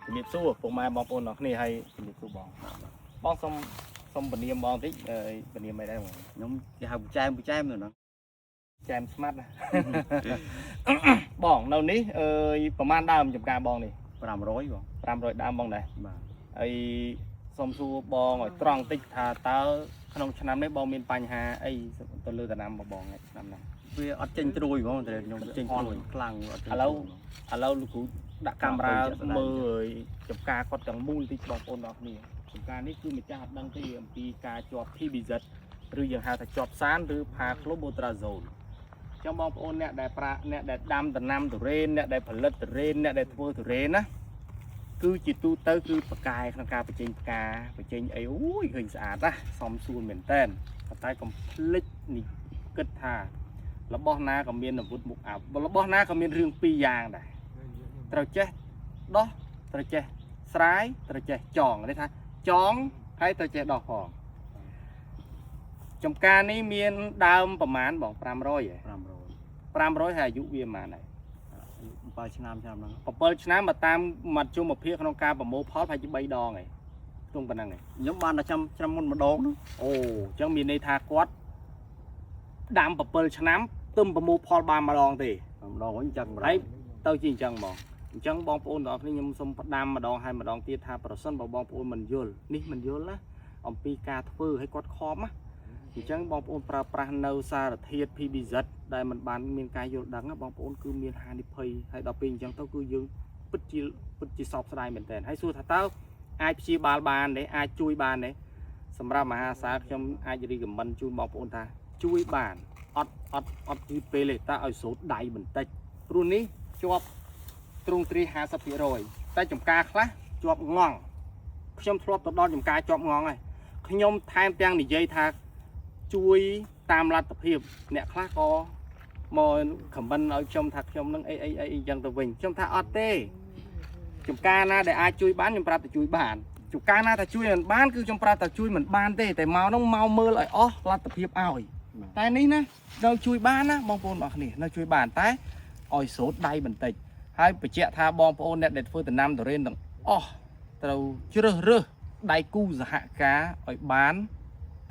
ជំរាបសួរពុកម៉ែបងប្អូនទាំងគ្នាហើយជំរាបសួរបងបងសូមសូមពនាមបងតិចអើយពនាមអីដែរបង ខ្ញុំគេហៅពូចែមពូចែមទៅហ្នឹង ចែមស្មាត់ណា បងនៅនេះអើយប្រហែលដើមចំការបងនេះ 500បង 500ដើមបងដែរ បាទ ហើយសូមសួរបងឲ្យត្រង់តិចថាតើក្នុងឆ្នាំនេះបងមានបញ្ហាអីទៅលើដំណាំរបស់បងឯឆ្នាំហ្នឹង វាអត់ចេញត្រួយហ្មងតែខ្ញុំចេញត្រួយខ្លាំងអត់ចេញ ឥឡូវ ឥឡូវលោកគ្រូដាក់កាមេរ៉ាមើលឲ្យចំការគាត់ទាំងមូលតិចបងប្អូនទាំងអស់គ្នាចំការនេះគឺម្ចាស់អត់ដឹងទេអំពីការជាប់ PBZ ឬយើងហៅថាជាប់សានឬផាក្លូបូត្រាហ្សូលអញ្ចឹងបងប្អូនអ្នកដែលប្រាអ្នកដែលដាំដំណាំទុរេនអ្នកដែលផលិតទុរេនអ្នកដែលធ្វើទុរេនណាគឺជាទូទៅគឺប្រកែក្នុងការបញ្ចេញផ្កាបញ្ចេញអីអូយឃើញស្អាតណាសមសួនមែនតែនប៉ុន្តែកុំភ្លេចនេះគិតថារបស់ណាក៏មានអាវុធមុខអាវរបស់ណាក៏មានរឿងពីរយ៉ាងដែរ ត្រូវចេះដោះត្រូវចេះស្រាយត្រូវចេះចងន័យថាចងហើយត្រូវចេះដោះផងចំការនេះមានដើមប្រមាណបង500ហ៎ 500 500ហើយអាយុវាប្រមាណហើយ 7ឆ្នាំឆ្នាំហ្នឹង 7ឆ្នាំមកតាមមធ្យមភាពក្នុងការប្រមូលផលប្រហែលជា3ដងហើយក្នុងប៉ុណ្ណឹងហើយ ខ្ញុំបានតែឆ្នាំឆ្នាំមុនម្ដងហ្នឹង អូអញ្ចឹងមានន័យថាគាត់ដាំ7ឆ្នាំទឹមប្រមូលផលបានម្ដងទេ ម្ដងវិញចឹងម្ដង ហើយទៅជាអញ្ចឹងហ្មងអញ្ចឹងបងប្អូនទាំងអស់គ្នាខ្ញុំសូមផ្ដាំម្ដងហើយម្ដងទៀតថាប្រសិនបើបងប្អូនមិនយល់នេះមិនយល់ណាអំពីការធ្វើឲ្យគាត់ខំណាអញ្ចឹងបងប្អូនប្រើប្រាស់នៅសារធាតុ PBZ ដែលมันបានមានការយល់ដឹងណាបងប្អូនគឺមានហានិភ័យហើយដល់ពេលអញ្ចឹងទៅគឺយើងពិតជាពិតជាសោកស្ដាយមែនទែនហើយសួរថាតើអាចព្យាបាលបានទេអាចជួយបានទេសម្រាប់មហាសាលខ្ញុំអាចរីកមិនជូនបងប្អូនថាជួយបានអត់អត់អត់យឺតពេលទេតើឲ្យសូត្រដៃបន្តិច ព្រោះនេះជាប់ទ្រង់ទ្រាយ50%តែចំការខ្លះជាប់ងងខ្ញុំធ្លាប់ទៅដល់ចំការជាប់ងងហើយខ្ញុំថែមទាំងនិយាយថាជួយតាមលទ្ធភាពអ្នកខ្លះក៏មកខមមិនឲ្យខ្ញុំថាខ្ញុំនឹងអីអីអីអីចឹងទៅវិញខ្ញុំថាអត់ទេចំការណាដែលអាចជួយបានខ្ញុំប្រាប់តែជួយបានចំការណាថាជួយមិនបានគឺខ្ញុំប្រាប់តែជួយមិនបានទេតែមកនោះមកមើលឲ្យអស់លទ្ធភាពឲ្យតែនេះណានៅជួយបានណាបងប្អូនបងប្អូនគ្នានៅជួយបានតែ ឲ្យសូត្រដៃបន្តិចហើយបញ្ជាក់ថាបងប្អូនអ្នកដែលធ្វើដំណាំទុរេនទាំងអស់ត្រូវជ្រើសរើសដៃគូសហការឲ្យបាន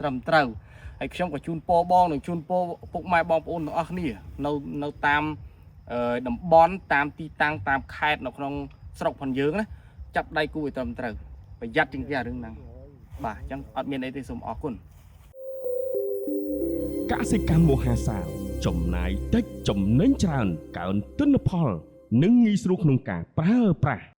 ត្រឹមត្រូវហើយខ្ញុំក៏ជូនពរបងនិងជូនពរពុកម៉ែបងប្អូនទាំងអស់គ្នានៅនៅតាមអឺតំបន់តាមទីតាំងតាមខេត្តនៅក្នុងស្រុកផងយើងណាចាប់ដៃគូឲ្យត្រឹមត្រូវប្រយ័ត្នជាងគេអារឿងហ្នឹងបាទអញ្ចឹងអត់មានអីទេសូមអរគុណ កសិកម្មមហាសាលចំណាយតិចចំណេញច្រើនកើនទិន្នផល និងងាយស្រួលក្នុងការប្រើប្រាស់។